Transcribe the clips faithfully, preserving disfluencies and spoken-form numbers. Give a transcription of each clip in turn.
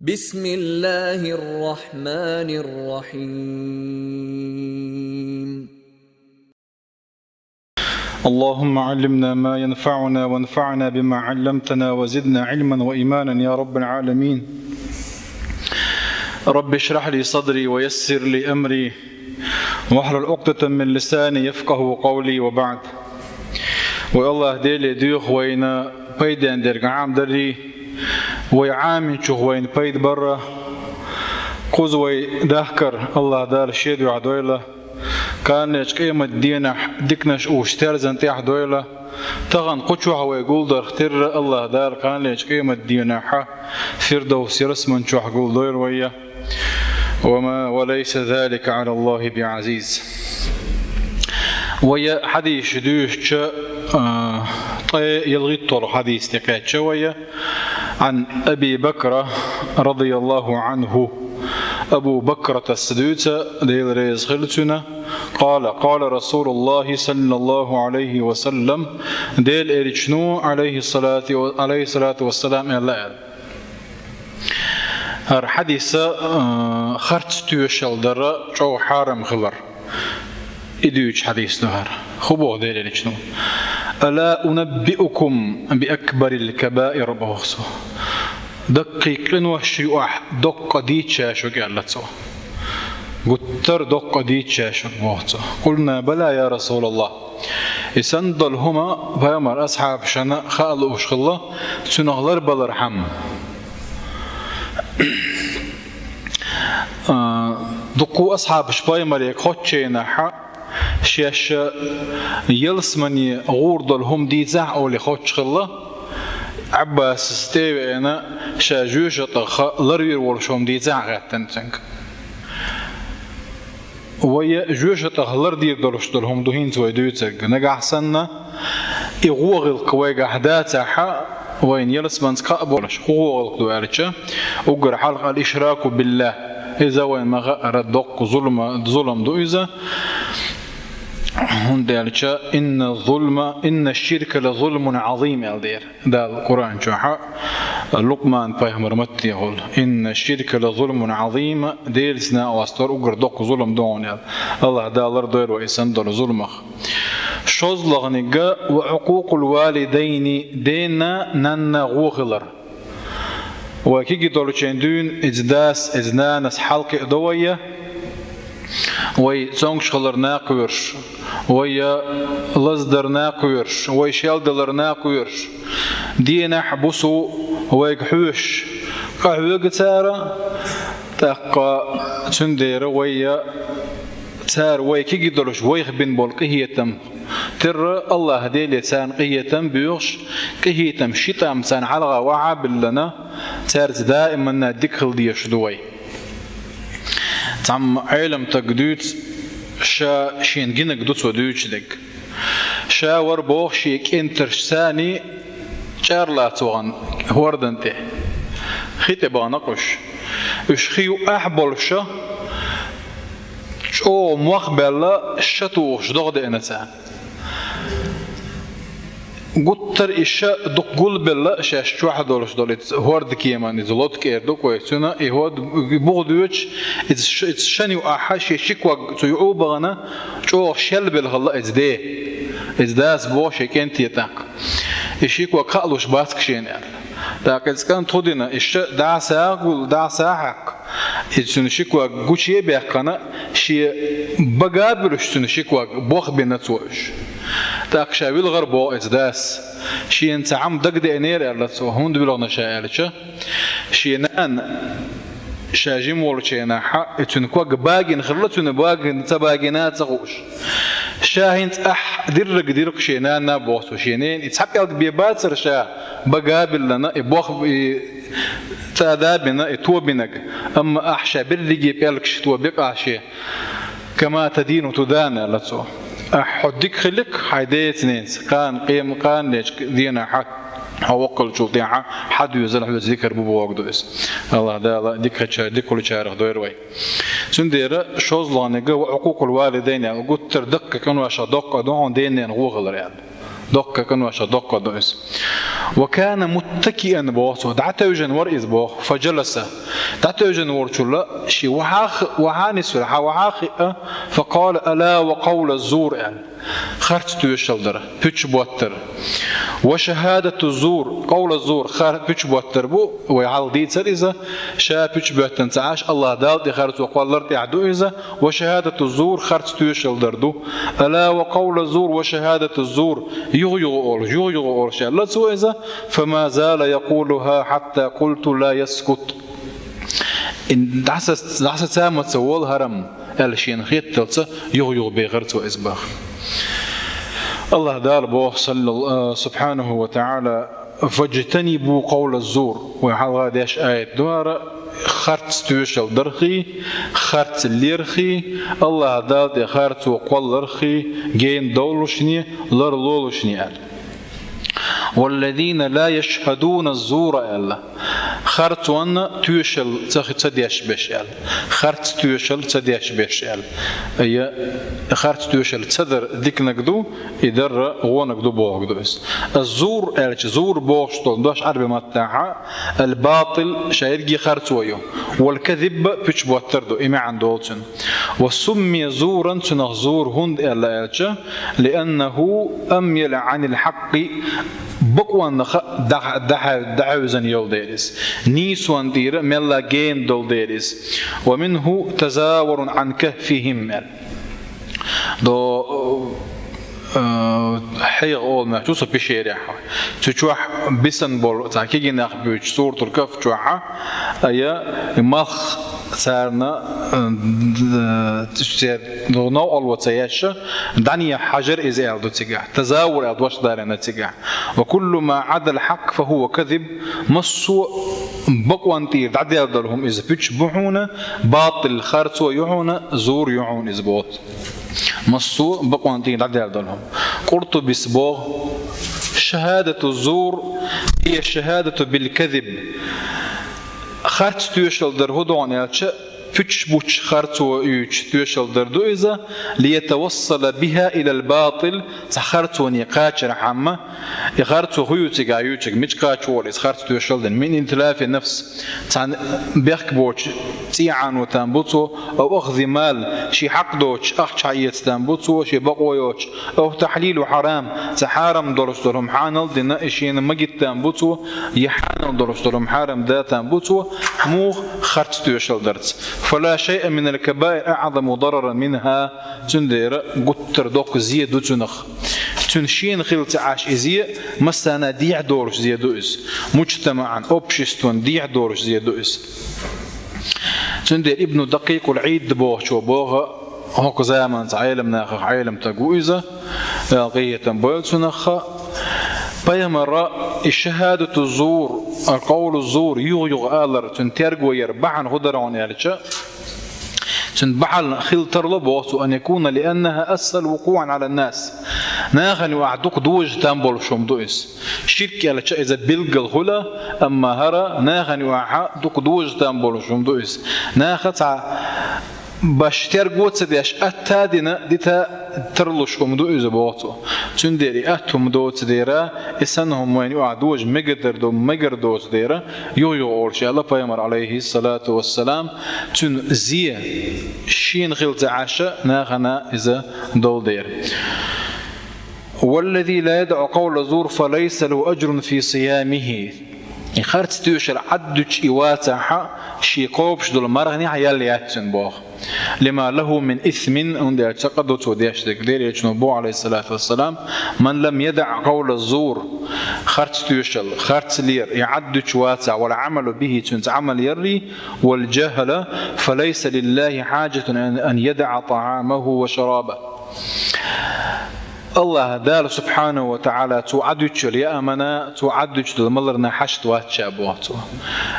بسم الله الرحمن الرحيم. اللهم علمنا ما ينفعنا وانفعنا بما علمتنا وزدنا علما وإيمانا يا رب العالمين. رب اشرح لي صدري ويسر لي أمري واحلل عقدة من لساني يفقهوا قولي وبعد. Вай Аллах Деле дуьйху вайна пайден дерг Ӏамадарий, вай Ӏаминчух вайна пайда барра, кхуза вай дахкар Аллах Дала Шен дуьхьа дойла, кханлечу къемат дийнахь диканаш уьш терзан тӀехь дойла, тахана кху чохь вай гулдарх терра Аллах Дала кханлечу къемат дийнахьа Фирдовс ялсаман чохь гулдойла вай. وما وليس ذلك على الله بعزيز. Вай хьадисаш дуьйцуча, а, ткъе ялхитталгӀа хьадис тӀе кхаьчча вай. عن أبي بكرة رضي الله عنه. Абу Бакратас дуьйцу, Дела реза хила цуьнан. قال: قال رسول الله صلى الله عليه وسلم. Делан элчано, алейхиссалату ва-, алейхиссалату вассалам, аьлла аьлла. ХӀара хьадис, а, харц тоьшалла дар чӀогӀа хьарам хилар. И дуьйцу хьадис ду хӀара. ХӀун боху Делан элчано? ألا أنبئكم بأكبر الكبائر, боху цо. Даккхий къинош ю ахь доккха дийцча шуьга, аьлла цо. Гуттар доккха дийцча шуьга, боху цо. قلنا: بلى يا رسول الله. И санна долу хӀума пайхамар асхьабашна хаа лууш хилла, цунах ларбалархьама. А, дуккха асхьабаш пайхамаре кхоччу хенахь шаьш ялсамане гӀур долу хӀума дийцахь олий кхоччуш хилла, Ӏаббасас тӀе а веана, ша жоьжахатех ларвийр волуш хӀума дийцахь а хаьттина цуьнга. Вай жоьжахатех лардийр долуш долу хӀума ду хӀинца вай дуьйцург. Нагахь санна и гӀо гӀиллакх вайгахь дацахь, вайна ялсаманца кхаъ болуш. ХӀун гӀо гӀиллакх ду аьлча, уггар хьалха الإشراك بالله. Иза вайна ма-хаъара доккха зулма-, зулам ду иза. ХӀунда аьлча, إن الظلم، إن الشرك لظلم عظيم, аьлла дера Дала Къуръан чохь, Лукъман пайхамар матте гӀолла: إن الشرك لظلم عظيم, Делаца накъосталур уггар доккха зулам ду хьуна, аьлла. Аллах Дала лардойла вай и санна долу зуламах. ШозлагӀниг: وعقوق الوالدين, дена, нанна гӀо хилар. Вай кегий долчийн дуьйна иза дас, иза нанас хьалакхиадо вай, вай цомгуш хилар накха кхоьруш, вай лаздар накха кхоьруш, вай шелдалар накха кхоьруш, дийнахь, буса вайга хьоьжуш, къахьоьгу цара, тӀаккха цундела вай, цара вай кегий долуш вайх бина болу къинхетам терра, Аллах Деле царна къинхетам боьхуш, къинхетам ши тӀам царна хьалха охьа а биллина, цаьрца даиманна дика хила дезаш ду вай. Цхьамма Ӏеламстага дуьйцу, ша шена гинарг ду цо дуьйцуш дерг. Ша вара боху шен кӀентарш царний чӀара лаца вахана хӀордан тӀе. Хи тӀе бахана-кх уьш. Уьш хи юкъахь болуша, чӀогӀа мох а баьлла, ша тухуш догӀа деана царна. Гуттар и ша дукха гулбелла, шаьш чохь долуш долу иза хӀордан кеман, иза лодка эр ду-кх вай цуьнан, и хӀорд-, буха доьдуш, иза ш-, иза шана юкъахь шен ши ког цу юкъа бахана, чӀогӀа шелбелла хилла иза де. Иза дас боху шен кӀентан тӀаккха: «И ши ког кхаъ луш бац-кх шена», — аьлла. ТӀаккха иза кӀант хӀун дина, и ша дӀа а сагӀа гул-, дӀа а сагӀа хьаькхна, иза цуьнан ши ког гуче а баьккхина, шен бага а буьллуш цуьнан ши ког бох бина цо уьш. ТӀаккха ша вилхара боху иза дас: «Шена цхьа хӀума дагадеанера», — аьлла цо. «ХӀунда вилхина ша?» — аьлча, шен нана ша жима волчу хенахь, и цуьнан ког багина хилла, цуьнан багина, ца багина а ца хууш. Ша хӀинца ахь дирриг дира-кх шен нана, боху цо, шен ненан. И цхьа пӀелг бен бацара ша бага а биллина, и бох, и цӀа а бина, и то бинарг. Амма ахь ша берриге пӀелгаш то бекъахь шен. «كما تدين تدان», — аьлла цо. Ахь хьо дика хилла-кх хьайн деца-ненаца, кхана къем-, кханлечу дийнахь хьо воккхалчул тӀаьхьа хьан доьзал хьоьца дика хир бу бохург ду иза. Аллах Дала дикача-, дика хуьлучарах дойла вай. Цундела шозлагӀниг: «وعقوق الوالدين», — аьлла, гуттар даккхий къиношах доккха ду хьуна ден-ненан гӀо хилар, аьлла. Доккхий къиношах доккха ду иза. وكان متكئا боху цо, дӀатевжина вара иза боху, فجلس, дӀатевжина волчул ши вахьа, вахьа нисвелла, хьа вахьа хиъа, فقال: ألا وقول الزور аьлла. Харц тоьшалла дар, пуьчаш боттар. وشهادة الزور, قول الزور, хар-, пуьчаш боттар бу, вай хьалха дийцар иза, ша пуьчаш боьттина ца Ӏаш, АллахӀ Далла тӀе харцо кхоллар тӀехь ду иза, وشهادة الزور, харц тоьшалла дар ду. ألا وقول الزور وشهادة الزور, юха-юха олуш, юха-юха олуш аьлла цо иза, فما زال يقولها حتى قلت: لا يسكت. Ин дӀаса-, дӀаса ца ма ца волу хӀара-м, аьлла шена хетталца юха-юха бехар цо иза баха. АллахӀ Дала боху, саллал-, а, субхьанаху ва таӀала: فاجتنبوا قول الزور. Вай хьалха деш аят ду хӀара, харц тоьшалла дархий, харц лерхий, АллахӀ Далла тӀе харцо кхоллархий, гена довлушний, ларлолушний аьлла. والذين لا يشهدون الزور аьлла. Харцонна тоьшалла ца, ца деш берш аьлла. Харц тоьшалла ца деш берш аьлла. Я харц тоьшалла ца дар диканиг ду, и дарра вониг ду бохург ду иза. الزور аьлча, зур бохуш долу дош Ӏарби маттахь الباطل, ша ерриге харцо ю. والكذب, пуьчаш боттар ду, и маьӀна долу цуьнан. وسمي زورا, цунах зур хӀунда аьлла аьлча, لأنه أميل عن الحق, бакъонна ха-, дӀа-, дӀа-, дӀахьевзина йолу дела иза. Нийсонна тӀера мелла гена долу дела иза. ومنه تزاور عن كهفهم аьлла. До, э, хьеха олу моьтту со пещерехь. Цу чохь бисан болу, цхьа кегийнах буьйцу Суратул Кахф чохь, ая, малх царна, э, д-, д-, цер новкъарло ца еш, дӀане хьажар иза аьлла ду цигахь. Тазавур аьлла дош далийна цигахь. وكل ما عدا الحق فهو كذب, массо а бакъонна тӀера дӀадаьлла долу хӀума иза пуьчаш бу хьуна, батӀил харцо ю хьуна, зур ю хьуна иза боху. Массо а бакъонна тӀера дӀадаьлла долу хӀума. Къуртубис боху: شهادة الزور هي الشهادة بالكذب. Харц тоьшалла дар хӀун ду аьлча, пуьчаш буьйцуш харцо юьйцуш тоьшалла дар ду иза, ليتوصل بها إلى الباطل, цхьа харцоне кхачархьама, и харцо хӀун ю цигахь юьйцург, мича кхача волу иза харц тоьшалла дина, من إتلاف نفس, цхьана бехк боцуш цӀий Ӏано там бу цо, أو أخذ مال, шен хьакъ доцуш ахча схьаэца там бу цо, шен бакъо йоцуш, أو تحليل حرام, цхьа хьарам долуш долу хӀума хьанал дина, и шена магийта там бу цо, я хьанал долуш долу хӀума хьарам да там бу цо, муха харц тоьшалла дарца. فلا شيء من الكبائر أعظم ضررا منها, цундела гуттар доккха зе ду цунах. Цуьнан шена хилла ца Ӏаш и зе, массарна дехьа долуш зе ду иза. مجتمعا, обществона дехьа долуш зе ду иза. Цундела Ибну Дакъикъул-Ӏийд бохучо боху, хӀокху заманца Ӏеламнахах Ӏеламстаг ву иза, Дала къинхетам бойла цунах. Пайхамара и шахадату зур, а къовлу зур, юха-юха алар, цуьнан терго яр бахьана хӀун дара хьуна аьлча, цуьнан бахьана хила тарло боху цо, أن يكون لأنها أسهل وقوعا على الناس. Нахана юкъахь дукха дожа там болуш хӀума ду иза. Ширк аьлча иза билггал хуьлу, амма хӀара нахана юкъахь дукха дожа там болуш хӀума ду иза. Наха цхьа баш терго ца деш, атта а дина, дита тарлуш хӀума ду иза боху цо. Цундела и атта хӀума доцу дера, и санна хӀума вайна юкъахь дожа мегар дар ду, мегар доцу дера, юха-юха олуш аьлла пайхамар, алейхиссалату вассалам, цуьнан зе шена хила ца Ӏаш, нахана иза долу дера. والذي لا يدع قول الزور فليس له أجر في صيامه. И харц тоьшалла Ӏаддуьтуш и вацахь, шен кхобуш долу марханехь ял яц цуьнан боху. لما له من إثم, хӀунда аьлча цхьа къа ду цо деш дерг, Делан Элчано боху, алейхиссалату вассалам, من لم يدع قول الزور, харц тоьшалла, харц лер, и Ӏаддуьтуш вацахь, والعمل به, цуьнца Ӏамал яррий, والجهل, فليس لله حاجة أن، أن يدع طعامه وشرابه. АллахӀ Дала субхьанаху ва таӀала цо Ӏадуьтуш йолу яа мана, цо Ӏадуьтуш долу маларна хьашт вац ша боху цо.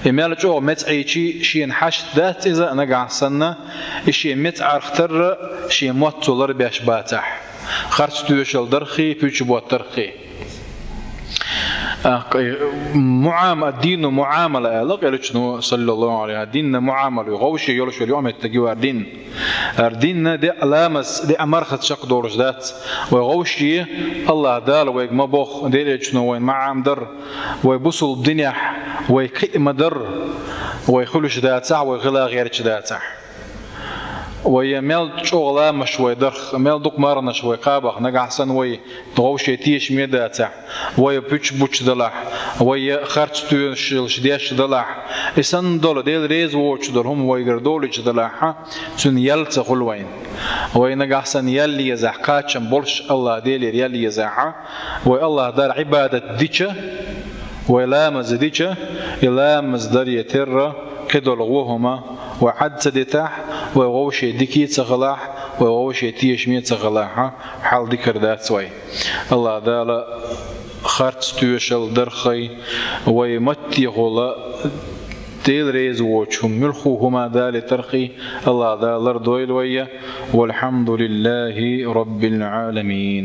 И мел чӀогӀа меца Ӏийчи, шена хьашт дац иза, нагахь санна, и шен меца Ӏарх тарра, шен мотт цо ларбеш бацахь. Харц тоьшалла дархий, пуьчу бот дархий. Ах, э, муӀама-, ад-дину муӀамала аьлла элчано, саллаллаху Ӏалайхи, динна муӀамала ю, гӀовше йолуш йолу юкъаметтиг ю хӀара дин. ХӀара динна де ламаз, де мархат чекхдолуш дац. Вай гӀовше Аллаха Дала вайга ма боху, Делан элчано вайна ма Ӏамадар, вай бусулба динехь вай кхиъ ма дар, вай хуьлуш дацахь, вай хила гӀерташ дацахь. Вай мел чӀогӀа ламазаш вай дарх, мел дукха марханаш вай кхабахь, нагахь санна вай гӀовше тешаме дацахь, вай пуьчаш бучу далахь, вай харц тоьшаллаш деш далахь, и санна долу Дела реза воцуш долу хӀума вайгара долуьйтуш далахь, цуьнан ял ца хуьлу вайна. Вай нагахь санна ял езахь, кхачам болуш Аллаха Делера ял езахь, вай Аллаха Далла Ӏибадат дича, вай ламаз дича, и ламаз даре терра кхидолу вон хӀума вай Ӏад ца дитахь, вай гӀовше дика ца хилахь, вай гӀовше тешаме ца хилахь, хьал дика дац вай. Аллаха Дала харц тоьшалла дархий, вай маттехула Дела реза воцу хӀума, муьлхха хӀума далийтархий, Аллаха Дала лардойла вай. Валхьамдулиллахи Роббил Ӏаламин.